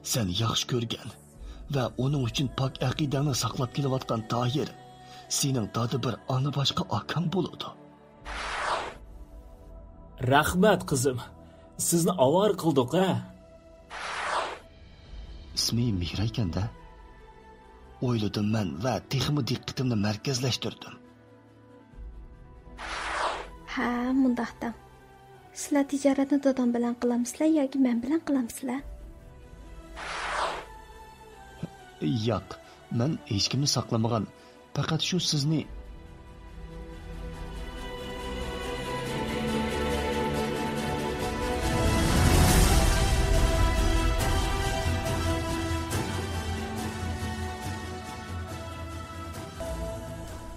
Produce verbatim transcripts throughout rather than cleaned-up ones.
سەن ياخشى كۆرگەن ۋە ئۇنىڭ ئۈچۈن پاك ئەقىدەڭنى ساقلاپ كېلىۋاتقان تاھىر سېنىڭ دادا بىر ئانا باشقا ئاكاڭ بولىدۇ. رەھمەت، قىزىم. سىزنى ئاۋارە قىلدۇق، ھە؟ ئىسمى مېھرا ئىكەن-دە. ئويلىدىم مەن ۋە تېخىمۇ دىققىتىمنى مەركەزلەشتۈردۈم. ھە، مۇنداق دەڭ. سىلەر تىجارەتنى دادام بىلەن قىلامسىلەر ياكى مەن بىلەن قىلامسىلەر؟ ياق، مەن ھېچكىمنى ساقلىمىغان. پەقەت شۇ سىزنى.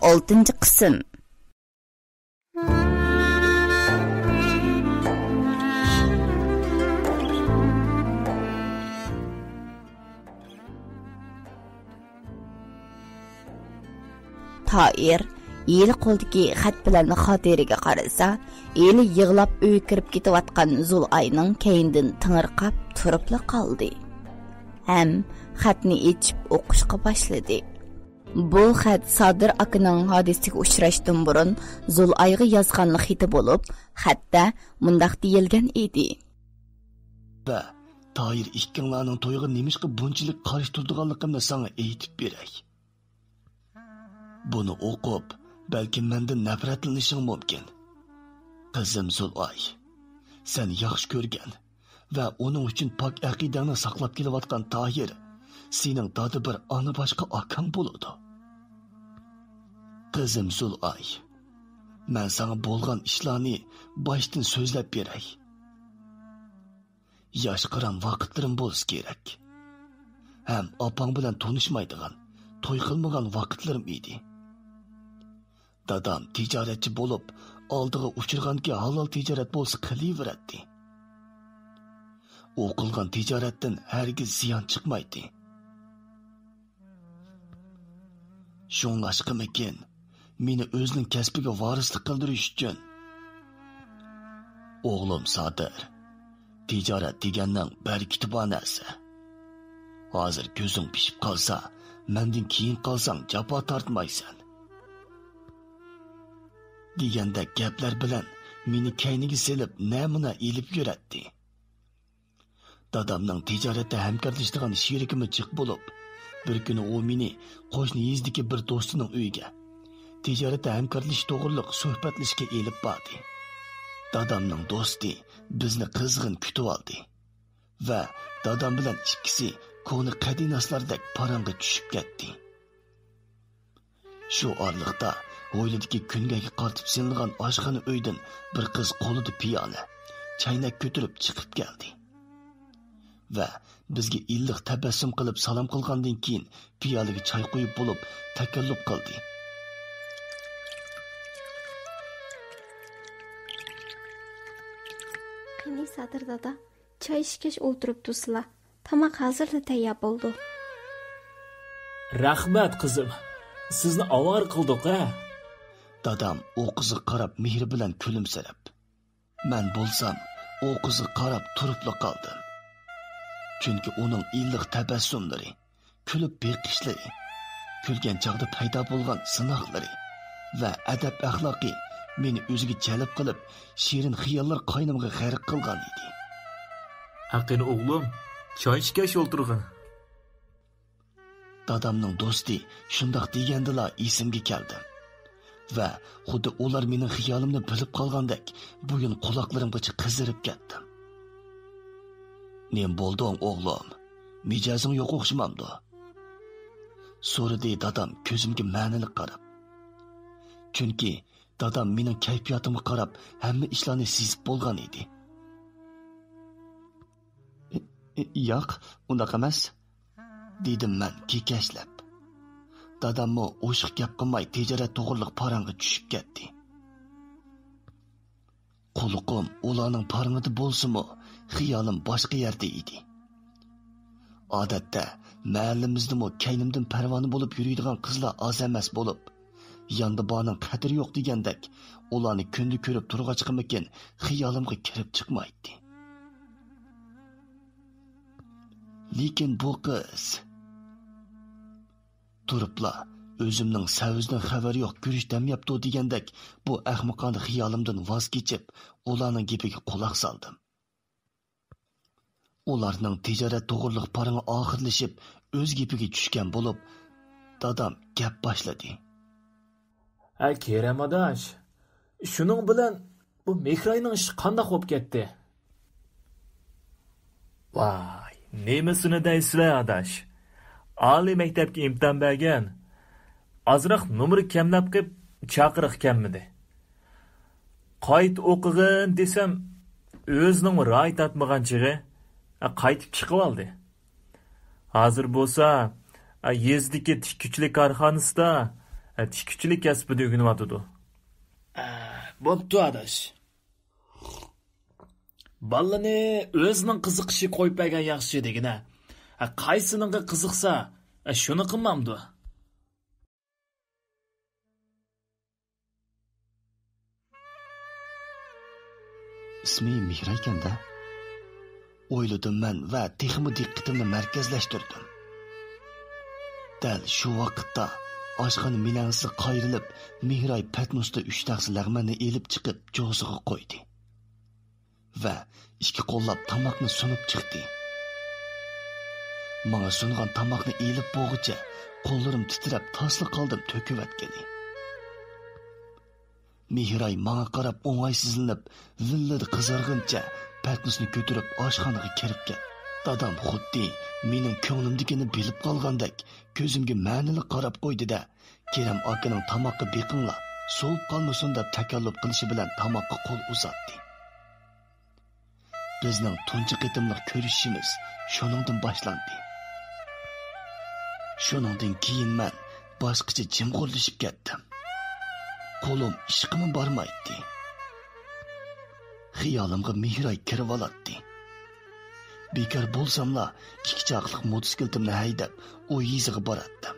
ئالتىنچى قىسىم. تائىر ھېلى قولىدىكى خەت بىلەن خاتىرىگە قارىسا، ھېلى يىغلاپ ئۆيگە كىرىپ كېتىۋاتقان زۇلئاينىڭ كەينىدىن تېڭىرقاپ تۇرۇپلا قالدى ھەم خەتنى ئېچىپ ئوقۇشقا باشلىدى. بۇ خەت سادىر ئاكىنىڭ ھادىسىگە ئۇچراشتىن بۇرۇن زۇلئايغا يازغان خېتى بولۇپ، خەتتە مۇنداق دېيىلگەن ئىدى. بە، تاھىر ئىككىڭلارنىڭ تويىغا نېمىشقا بۇنچىلىك قارشى تۇرىدىغانلىقىمنى ساڭا ئېيتىپ بېرەي. بۇنى ئوقۇپ، بەلكىم مەندىن نەپرەتلىنىشىڭ مۇمكىن. قىزىم زۇلئاي، سەن ياخشى كۆرگەن ۋە ئۇنىڭ ئۈچۈن پاك ئەقىدەڭنى ساقلاپ كېلىۋاتقان تاھىر سېنىڭ دادا بىر ئانا باشقا ئاكاڭ بولىدۇ. قىزىم زۇلئاي، مەن ساڭا بولغان ئىشلارنى باشتىن سۆزلەپ بېرەي. ياش قىران ۋاقىتلىرىم بولسا كېرەك. ھەم ئاپاڭ بىلەن تونۇشمايدىغان، توي قىلمىغان ۋاقىتلىرىم ئىدى. دادام تىجارەتچى بولۇپ، ئالدىغا ئۇچرىغانكى ھالال تىجارەت بولسا قىلىۋېرەتتى. ئۇ قىلغان تىجارەتتىن ھەرگىز زىيان چىقمايتتى. شۇڭلاشقىمىكىن، مېنى ئۆزىنىڭ كەسپىگە ۋارىسلىق قىلدۇرۇش ئۈچۈن. ئوغلۇم سادىر، تىجارەت دېگەننىڭ بەرىكىتى بار نەرسە. ھازىر كۆزۈڭ پىشىپ قالسا، مەندىن كېيىن قالساڭ جاپا تارتمايسەن، دېگەندەك گەپلەر بىلەن مېنى كەينىگە سېلىپ نەمۇنە ئېلىپ يۈرەتتى. دادامنىڭ تىجارەتتە ھەمكارلىشىدىغان شېرىكىمۇ جىق بولۇپ، بىر كۈنى ئۇ مېنى قوشنا يېزىدىكى بىر دوستىنىڭ ئۆيىگە تىجارەتتە ھەمكارلىشىش توغرىلىق سۆھبەتلىشىشكە ئېلىپ باردى. دادامنىڭ دوستى بىزنى قىزغىن كۈتۈۋالدى ۋە دادام بىلەن ئىككىسى كونا قەدىناسلاردەك پاراڭغا چۈشۈپ كەتتى. شۇ ئارىلىقتا ھويلىدىكى كۈنگەيگە قارىتىپ سېلىنغان ئاشخانا ئۆيدىن بىر قىز قولىدا پىيالە، چاينەك كۆتۈرۈپ چىقىپ كەلدى ۋە بىزگە ئىللىق تەبەسسۇم قىلىپ سالام قىلغاندىن كېيىن، پىيالىگە چاي قۇيۇپ بولۇپ، تەكەللۇپ قىلدى. قېنى، سادىر دادا، چاي ئىچكەچ ئولتۇرۇپ تۇرسىلا، تاماق ھازىرلا تەييار بولىدۇ. رەھمەت، قىزىم. سىزنى ئاۋارە قىلدۇق، ھە؟ دادام ئۇ قىزغا قاراپ مېھرى بىلەن كۈلۈمسىرەپ، مەن بولسام ئۇ قىزغا قاراپ تۇرۇپلا قالدىم. چۈنكى ئۇنىڭ ئىللىق تەبەسسۇملىرى، كۈلۈپ بېقىشلىرى، كۈلگەن چاغدا پەيدا بولغان سىناقلىرى ۋە ئەدەپ-ئەخلاقى مېنى ئۆزىگە جەلپ قىلىپ، شېرىن خىياللار قاينىمىغا غەرق قىلغان ئىدى. ھە قېنى ئوغلۇم، چاي ئىچكەچ ئولتۇرغىن. دادامنىڭ دوستى شۇنداق دېگەندىلا ئېسىمگە كەلدىم ۋە خۇددى ئۇلار مېنىڭ خىيالىمنى بىلىپ قالغاندەك بويۇن قۇلاقلىرىمغىچە قىزىرىپ كەتتىم. نېمە بولدۇڭ، ئوغلۇم؟ مىجەزىڭ يوق ئوخشىمامدۇ؟ سورىدى دادام كۆزۈمگە مەنىلىك قاراپ. چۈنكى دادام مېنىڭ كەيپىياتىمغا قاراپ ھەممە ئىشلارنى سېزىپ بولغان ئىدى. ياق، ئۇنداق ئەمەس، دېدىم مەن كېكەچلەپ. داداممۇ ئوشۇق گەپ قىلماي تىجارەت توغرىلىق پاراڭغا چۈشۈپ كەتتى. قۇلىقىم ئۇلارنىڭ پارىڭىدا بولسىمۇ، خىيالىم باشقا يەردە ئىدى. ئادەتتە مەھەللىمىزدىمۇ كەينىمدىن پەرۋانە بولۇپ يۈرىدىغان قىزلار ئاز ئەمەس بولۇپ، ياندا بارنىڭ قەدرى يوق دېگەندەك، ئۇلارنى كۈندە كۆرۈپ تۇرغاچقىمىكىن، خىيالىمغا كىرىپ چىقمايتتى. لېكىن بۇ قىز. تۇرۇپلا، ئۆزۈمنىڭ سەۋزىدىن خەۋەر يوق گۈرۈچ دەم يەپتۇ دېگەندەك، بۇ ئەخمىقانە خىيالىمدىن ۋاز كېچىپ، ئۇلارنىڭ گېپىگە قۇلاق سالدىم. ئۇلارنىڭ تىجارەت توغرىلىق پارىڭى ئاخىرلىشىپ، ئۆز گېپىگە چۈشكەن بولۇپ، دادام گەپ باشلىدى. ھە، كېرەم ئاداش، شۇنىڭ بىلەن بۇ مېھراينىڭ ئىشى قانداق بولۇپ كەتتى؟ ۋاي، نېمىسىنى دەيسىلەر، ئاداش؟ ئالىي مەكتەپكە ئىمتىھان بەرگەن، ئازراق نومۇرى كەملەپ قېلىپ، چاقىرىق كەلمىدى. قايتا ئوقۇغىن دېسەم، ئۆزىنىڭ راي تارتمىغان چېغى، قايتىپ چىقىۋالدى. ھازىر بولسا، يېزىدىكى تىككۈچىلىك كارخانىسىدا، تىككۈچىلىك كەسپىدە ئۆگىنىۋاتىدۇ. ئە، بوپتۇ، ئاداش. بالىنى ئۆزىنىڭ قىزىقىشىغا قويۇپ بەرگەن ياخشى دېگىنە. ھە، قايسىنىڭغا قىزىقسا، ھە، شۇنى قىلمامدۇ؟ ئىسمى مېھرايكەن-دە، ئويلىدىم مەن ۋە تېخىمۇ دىققىتىمنى مەركەزلەشتۈردۈم. دەل شۇ ۋاقىتتا ئاشخانا مىلەڭزىسى قايرىلىپ، مېھراي پەتنۇستا ئۈچ تەخسە لەغمەننى ئېلىپ چىقىپ، جوزىغا قويدى. ۋە ئىككى قوللاپ تاماقنى سۇنۇپ چىقتى. ماڭا سۇنغان تاماقنى ئېلىپ بولغۇچە قوللىرىم تىترەپ تاسلا قالدىم تۆكۈۋەتكىلى. مېھراي ماڭا قاراپ ئوڭايسىزلىنىپ، ۋىللىدە قىزارغىنىچە پەتنۇسنى كۆتۈرۈپ ئاشخانىغا كىرىپ كەتتى. دادام خۇددى مېنىڭ كۆڭلۈمدىكىنى بىلىپ قالغاندەك كۆزۈمگە مەنىلىك قاراپ قويدى-دە، كېرەم ئاكىنىڭ تاماققا بېقىڭلار، سوۋۇپ قالمىسۇن دەپ تەكەللۇپ قىلىشى بىلەن تاماققا قول ئۇزاتتى. بىزنىڭ تۇنجى قېتىملىق كۆرۈشۈشىمىز شۇنىڭدىن باشلاندى. شۇنىڭدىن كېيىن مەن باشقىچە جىمغۇرلىشىپ كەتتىم. قولۇم ئىشقىمۇ بارمايتتى. خىيالىمغا مېھراي كىرىۋالاتتى. بىكار بولساملا، ئىككى چاقلىق موتوسىكلىتىمنى ھەيدەپ، ئۇ يېزىغا باراتتىم.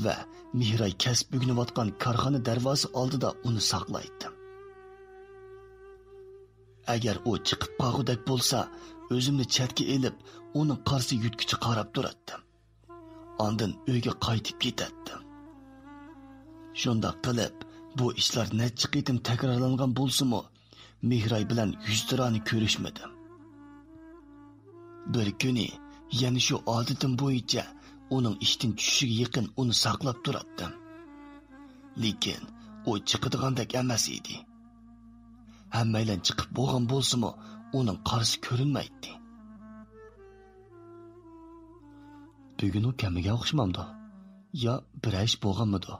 ۋە مېھراي كەسىپ ئۆگىنىۋاتقان كارخانا دەرۋازىسى ئالدىدا ئۇنى ساقلايتتىم. ئەگەر ئۇ چىقىپ قالغۇدەك بولسا، ئۆزۈمنى چەتكە ئېلىپ، ئۇنىڭ قارىسى يۈتكىچە قاراپ تۇراتتىم. ئاندىن ئۆيگە قايتىپ كېتەتتىم. شۇنداق قىلىپ، بۇ ئىشلار نەچچە قېتىم تەكرارلانغان بولسىمۇ، مېھراي بىلەن يۈزتۇرانە كۆرۈشمىدىم. بىر كۈنى يەنە شۇ ئادىتىم بويىچە ئۇنىڭ ئىشتىن چۈشۈشىگە يېقىن ئۇنى ساقلاپ تۇراتتىم. لېكىن ئۇ چىقىدىغاندەك ئەمەس ئىدى. ھەممەيلەن چىقىپ بولغان بولسىمۇ، ئۇنىڭ قارىسى كۆرۈنمەيتتى. بۈگۈن ئۇ كەلمىگەن ئوخشىمامدۇ؟ يا بىرەر ئىش بولغانمىدۇ؟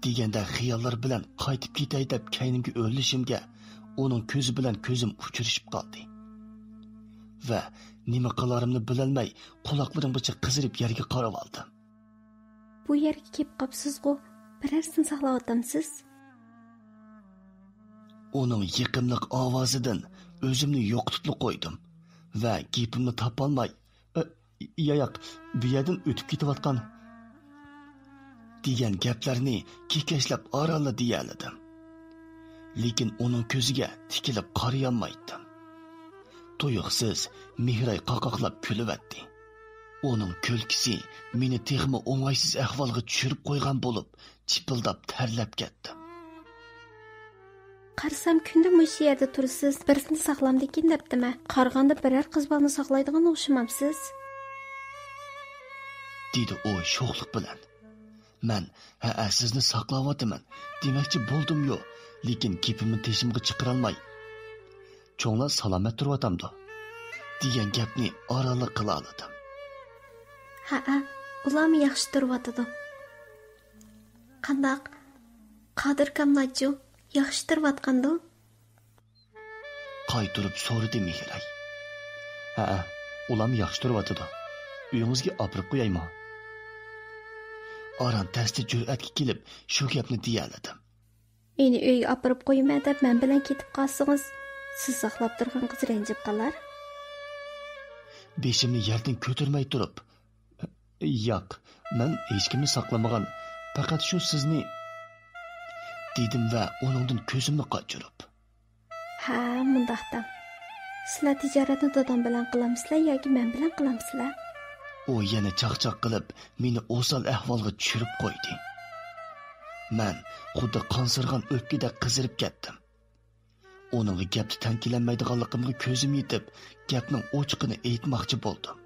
دېگەندە خىياللار بىلەن قايتىپ كېتەي دەپ كەينىمگە ئۆرۈلۈشۈمگە، ئۇنىڭ كۆزى بىلەن كۆزۈم ئۇچرىشىپ قالدى. ۋە نېمە قىلارىمنى بىلەلمەي، قۇلاقلىرىمغىچە قىزىرىپ يەرگە قارىۋالدىم. بۇ يەرگە كېلىپ قاپسىزغۇ، بىرەرسىنى ساقلاۋاتامسىز؟ ئۇنىڭ يېقىملىق ئاۋازىدىن ئۆزۈمنى يوقىتىپلا قويدۇم ۋە گېپىمنى تاپالماي، «ئە، ياق، بۇ يەردىن ئۆتۈپ كېتىۋاتقان» دېگەن گەپلەرنى كېكەچلەپ ئارانلا دېيەلىدىم. لېكىن ئۇنىڭ كۆزىگە تىكىلىپ قارىيالمايتتىم. تۇيۇقسىز مېھراي قاقاقلاپ كۈلۈۋەتتى. ئۇنىڭ كۈلكىسى مېنى تېخىمۇ ئوڭايسىز ئەھۋالغا چۈشۈرۈپ قويغان بولۇپ، چىپىلداپ تەرلەپ كەتتىم. قارىسام، كۈندە مۇشۇ يەردە تۇرىسىز، بىرسىنى ساقلامدىكىن دەپتىمە. قارىغاندا بىرەر قىز بالىنى ساقلايدىغان ئوخشىمامسىز؟ دېدى ئۇ شوخلۇق بىلەن. مەن، ھەئە، سىزنى ساقلاۋاتىمەن دېمەكچى بولدۇميۇ، لېكىن گېپىمنى تېشىمغا چىقىرالماي، چوڭلار سالامەت تۇرۇۋاتامدۇ؟ دېگەن گەپنى ئارانلا قىلالىدىم. ھەئە، ئۇلارمۇ ياخشى تۇرۇۋاتىدۇ. قانداق؟ قادىر كاملارچۇ؟ ياخشى تۇرۇۋاتقاندۇ؟ قايتۇرۇپ سورىدى مېھراي. ھەئە، ئۇلارمۇ ياخشى تۇرۇۋاتىدۇ. ئۆيىڭىزگە ئاپىرىپ قويايمۇ؟ ئاران تەستە جۈرئەتكە كېلىپ، شۇ گەپنى دېيەلىدىم. مېنى ئۆيگە ئاپىرىپ قويىمەن دەپ مەن بىلەن كېتىپ قالسىڭىز، سىز ساقلاپ تۇرغان قىز رەنجىپ قالار. بېشىمنى يەردىن كۆتۈرمەي تۇرۇپ، ياق، مەن ھېچكىمنى ساقلىمىغان، پەقەت شۇ سىزنى، دېدىم ۋە ئۇنىڭدىن كۆزۈمنى قاچۇرۇپ. ھە، مۇنداق دەڭ. سىلەر تىجارەتنى دادام بىلەن قىلامسىلەر ياكى مەن بىلەن قىلامسىلەر؟ ئۇ يەنە چاقچاق قىلىپ، مېنى ئوسال ئەھۋالغا چۈشۈرۈپ قويدى. مەن خۇددى قانسىرىغان ئۆپكىدەك قىزىرىپ كەتتىم. ئۇنىڭغا گەپتە تەڭ كېلەلمەيدىغانلىقىمغا كۆزۈم يېتىپ، گەپنىڭ ئوچۇقىنى ئېيتماقچى بولدۇم.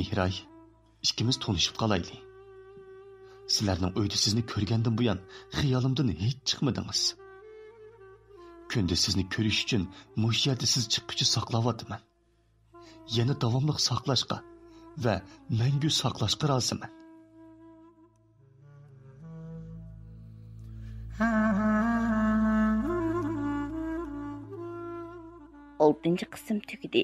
مېھراي، ئىككىمىز تونۇشۇپ قالايلى. سىلەرنىڭ ئۆيدە سىزنى كۆرگەندىن بۇيان خىيالىمدىن ھېچ چىقمىدىڭىز. كۈندە سىزنى كۆرۈش ئۈچۈن مۇشۇ يەردە سىز چىققۇچە ساقلاۋاتىمەن. يەنە داۋاملىق ساقلاشقا ۋە مەڭگۈ ساقلاشقا رازىمەن. ئالتىنچى قىسىم تۈگىدى.